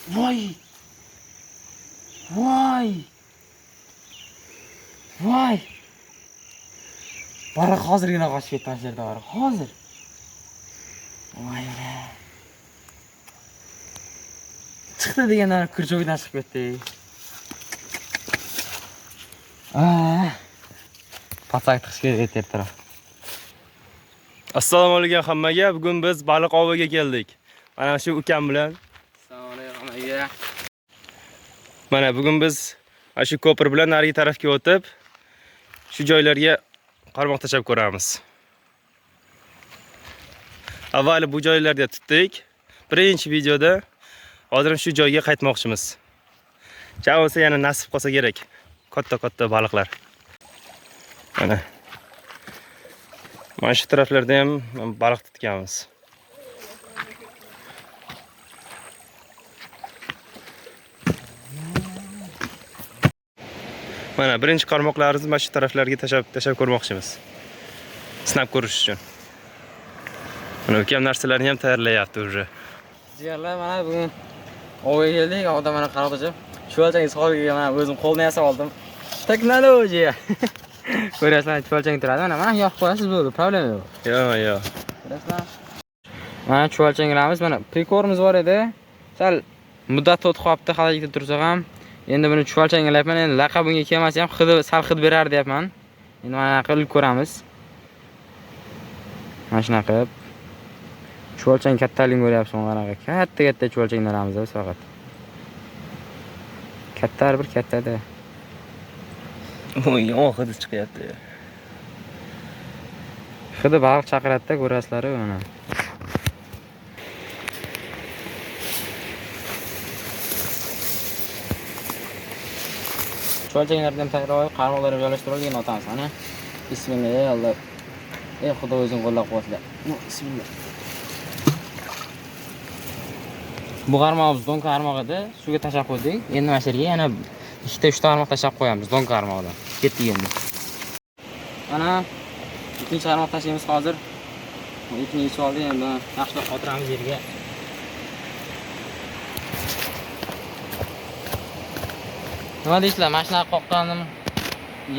Voy! Voy! Voy! Baliq hozirgina qochib ketdi mana shu yerda baliq. Hozir. Voy ura. Chiqdi degandan kurchog'dan chiqib ketdi. Patsak tiqish kerak ertaroq. Assalomu alaykum hammaga. Bugun biz baliq oviga keldik. Mana shu ukam bilan. Assalomu alaykum hammaga. Mana bugun biz mana shu ko'pir bilan narigi tarafga o'tib, shu joylarga qarmoq tashlab ko'ramiz. Avvali bu joylarda tutdik. Birinchi videoda hozir ham shu joyga qaytmoqchimiz. Bo'lsa yana nasib qolsa kerak. Katta-katta baliqlar. Mana. Mana shu taraflarda ham baliq tutganmiz. Mana birinchi qarmoqlarimizni mana shu taraflarga tashlab ko'rmoqchimiz. Sinab ko'rish uchun. Mana ukam narsalarni ham tayyorlayapti уже. Jigarlar, mana bugun ovga keldik. Ovda mana qarmoq tashlab, chuvalchang soliga mana o'zim qo'ldan yasab oldim. Texnologiya. Ko'rasizlar, chuvalchang turadi. Mana mana yoqib qo'yasiz bo'ldi, problema yo'q. Yo'q, yo'q. Ko'rasizlar? Mana chuvalchanglarimiz, mana prikorimiz bor edi. Sal muddat o'tib qolibdi, halilikda tursa ham. Endi buni chuvalchanglayapman. Endi laqab bunga kelmasa ham hidi sal hid berar deyapman. Endi mana qilib ko'ramiz. Mana shunaqa qilib. Chuvalchang kattaligini ko'ryapsiz, qanaqa katta-katta chuvalchanglarimiz biz faqat. Katta bir kattada. Voy, yomon hidi chiqyapti. Hidi baliq chaqiradi-da, ko'rasizlar-ku mana. Chuvalchanglardan tayyor olib, qarmoqlarni joylashtirib olgan otamiz, ana. Bismillah, ey Alloh. Ey Xudo o'zing qo'llab-quvvatla. Bismillah. Bu qarmog'imiz don qarmoq edi, suvga tashlab qo'ydik. Endi mana shu yerga yana ikkita, uchta qarmoq tashlab qo'yamiz don qarmog'idan. Ketdik endi. Mana ikkinchi qarmoq tashlaymiz hozir. Bu ipni yechib oldik, endi yaxshilab qotiramiz yerga. Nima deysizlar? Mana shunaqa qoqqanim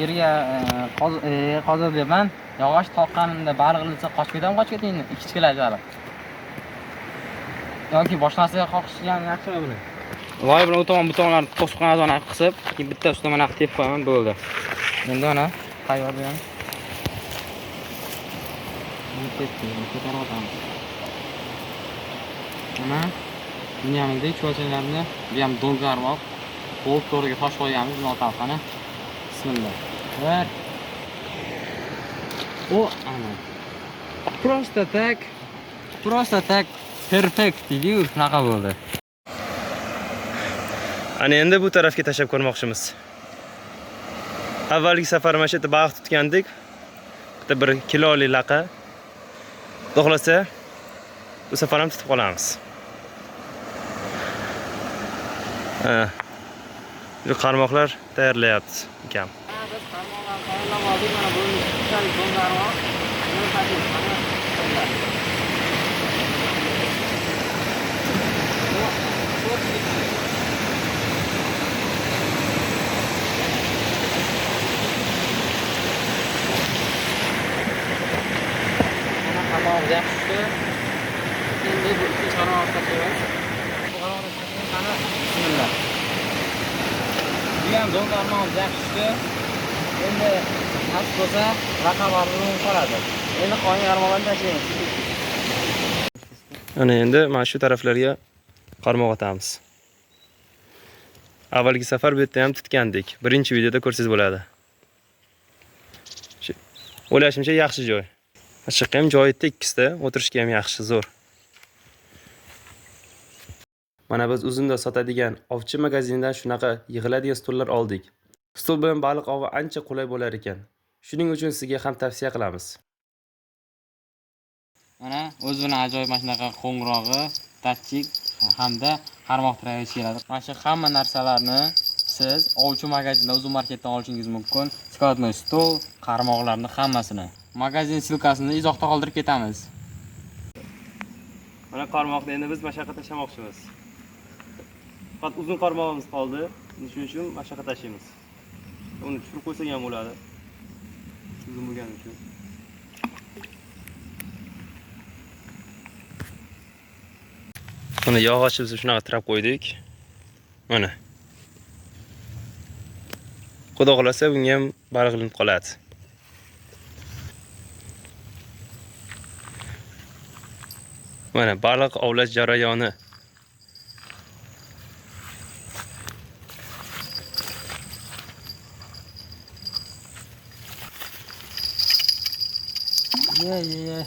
yerga qozib deyapman. Yog'och toqqanimda baliq ilinsa qochib ketadimi, qochib ketmaydi? Kichkina baliq. Yoki boshqa narsaga qoqishgan yaxshimi buni? Loy bilan u tomon bu tomonlarni to'sib qo'yamiz, mana qisib, keyin bitta ustida mana tepib qo'yaman, bo'ldi. Endi mana tayyor bu ham. Buni tepdik, buni ko'tarib otamiz. Mana buni ham endi chuvalchanglarni, bu ham do'ng qarmoq. Qo'l to'riga tosh qo'yganmiz, buni otamiz, qani. Bismillah. Bir. O, ana. Просто так, просто так perfect deydi-yu, shunaqa bo'ldi. Ana endi bu tarafga tashlab ko'rmoqchimiz. Avvalgi safar mana shu yerda baliq tutgandik. Bitta 1 kiloli laqa. Xudo xohlasa bu safar ham tutib qolamiz. Ha. Bu qarmoqlar tayyorlayapti ukam. Ha, biz qarmoqlarni tayyorlab oldik. Mana bu ikkitalik do'ng qarmoq. Buni tashlaymiz, mana. Mana qarmog'imiz yaxshi tushdi. Endi bu ikkinchi qarmoqni tashlaymiz. Bu qarmoqni tashlaymiz, qani, bismillah. Bu ham do'ng qarmog'imiz yaxshi tushdi. Endi nasib bo'lsa raqamlarni qoladi. Endi qolgan qarmoqlarni tashlaymiz. Ana endi mana shu taraflarga qarmoq otamiz. Avvalgi safar bu yerda ham tutgandik. Birinchi videoda ko'rsangiz bo'ladi. O'ylashimcha yaxshi joy. Shu ham joyi tekkisda, o'tirishga ham yaxshi, zo'r. Mana biz Uzunda sotadigan ovchi magazinidan shunaqa yig'iladigan stullar oldik. Stul bilan baliq ovi ancha qulay bo'lar ekan. Shuning uchun sizga ham tavsiya qilamiz. Mana o'zi bilan ajoyib mana shunaqa qo'ng'irog'i, datchik hamda qarmoq tiragichi keladi. Mana shu hamma narsalarni siz ovchi magazinda, Uzum marketdan olishingiz mumkin. Skladnoy stol, qarmoqlarni hammasini. Magazin silkasini izohda qoldirib ketamiz. Mana qarmoqni endi biz mana shu yoqqa tashlamoqchimiz. Faqat uzun qarmog'imiz qoldi. Shuning uchun mashaqqa tashlaymiz. Uni tushirib qo'ysak ham bo'ladi. Uzun bo'lgani uchun. Mana yog'ochimizni shunaqa tirab qo'ydik. Mana. Xudo xolasa bunga ham baliq ilinib qoladi. Mana baliq ovlash jarayoni. Ye ye ye.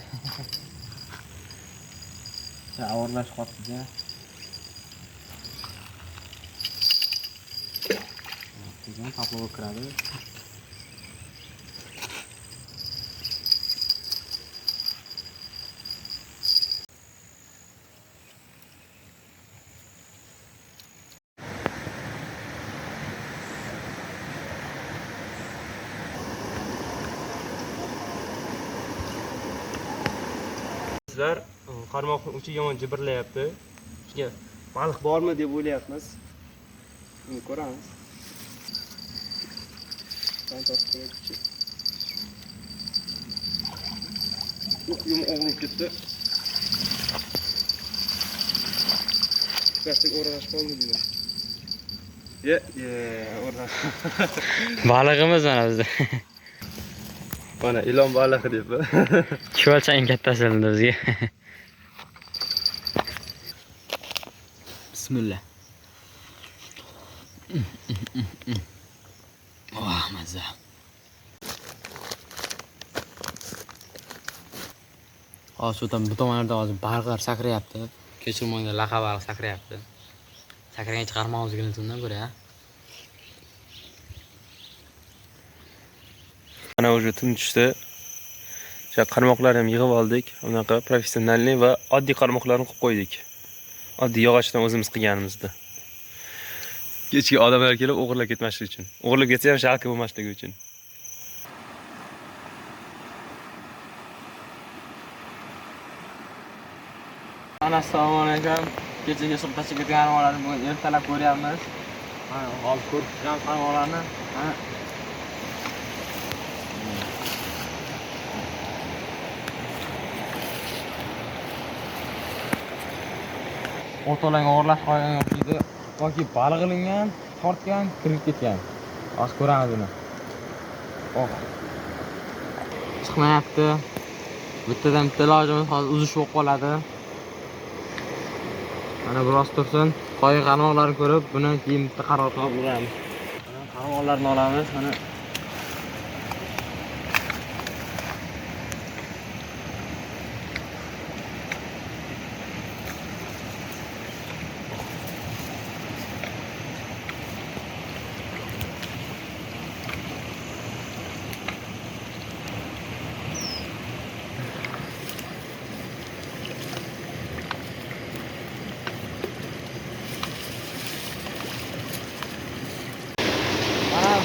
Ağırlaş qopti. Degan topib kiradi. Sizlar qarmoqning uchi yomon jimirlayapti. Shunga baliq bormi deb o'ylayapmiz. Uni ko'ramiz. Yum og'rib ketdi. Plastik o'ralashib qoldi deydi. Ye, o'ralashib. Balig'imiz mana bizda. Mana ilon balig'i deb. Chuvalchang kattasi ilindi bizga. Bismillah. Oh, mazza. Hozir bu tomonlarda hozir baliqlar sakrayapti. Kechirmonda laqa baliq sakrayapti. Sakragan chiqarmog'imizga undan ko'ra. Mana уже tun tushdi. O'sha qarmoqlarni ham yig'ib oldik. Unaqa professionallik va oddiy qarmoqlarni qilib qo'ydik. Oddiy yog'ochdan o'zimiz qilganimizda. Kechki odamlar kelib o'g'irlab ketmasligi uchun. O'g'irlab ketsa ham shalka bo'lmasligi uchun. Ana assalomu alaykum. Kechagi suhbatga ketgan qarmoqlarni bugun ertalab ko'ryapmiz. Mana hozir ko'rib turgan qarmoqlarni. Mana o'rtoqlarga o'g'irlab qo'ygan o'xshaydi yoki baliq ilingan, tortgan, kirib ketgan. Hozir ko'ramiz buni. Oh. Chiqmayapti. Bittadan bitta ilojimiz hozir uzish bo'lib qoladi. Mana biroz tursin, qo'y qarmoqlarni ko'rib, buni keyin bitta qaror qilib uramiz. Mana qarmoqlarni olamiz, mana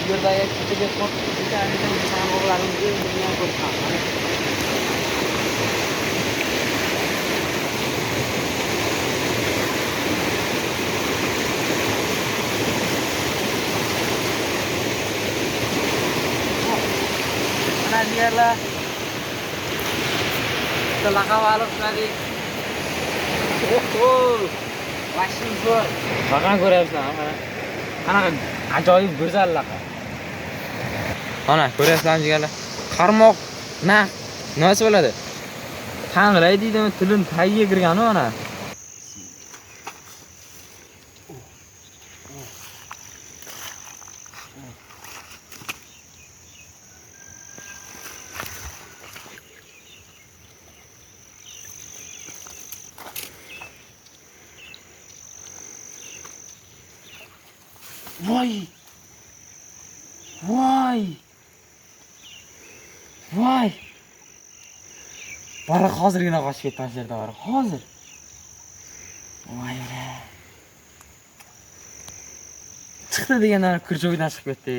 bu yerdagi kechaga qarmoqlarimizni bundan ko'rib. Mana yerlar bitta laqa baliq ushladik. Oho! Vashim zo'r. Laqani ko'ryapsizlar, mana. Qanaqa ajoyib go'zal laqa. Mana ko'ryapsizlarmi jigarlar? Qarmoq naq nimasi bo'ladi? Tang'ilay deydimi, tilin tagiga kirgani mana. Voy! Voy! Voy! Baliq hozirgina qochib ketdi mana shu yerda bor. Hozir. Voy ular. Chiqdi deganlar kurchovidan chiqib ketdi.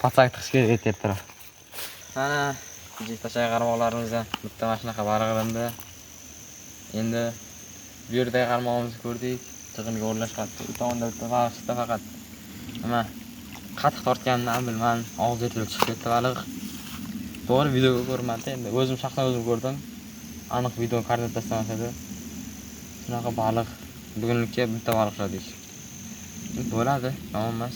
Patsak tiqish kerak ertaroq. Mana kechagi tashlagan qarmoqlarimizdan bitta mana shunaqa baliq ilindi. Endi bu yerdagi qarmog'imizni ko'rdik. Tig'imga o'rlashqapti. U tomonda bitta baliq chiqdi faqat. Nima? Qattiq tortganimdan bilmadim, og'zi yetilib chiqib ketdi baliq. To'g'ri videoga ko'rmadi endi. O'zim shaxsan o'zim ko'rdim. Aniq video koordinat tashlamas edi. Shunaqa baliq. Bugunlikka bitta baliq ushladik. Bo'ladi, yomon emas.